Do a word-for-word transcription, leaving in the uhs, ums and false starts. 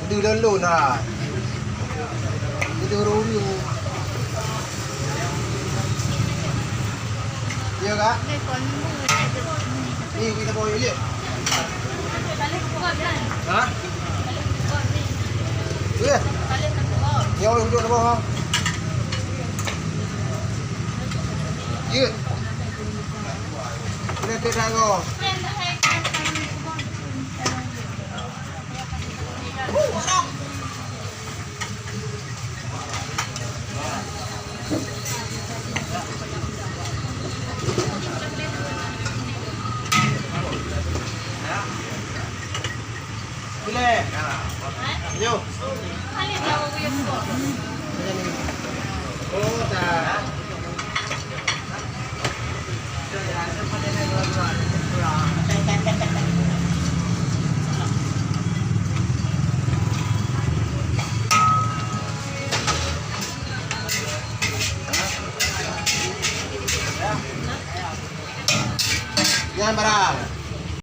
Di lôn-lôn hai. Di lôn-lôn. Iya kak? Ni kita bawa yuk. Ha? Iya. Yang orang duduk apa? Iya. Kita tidak ngomong. Nyan barang.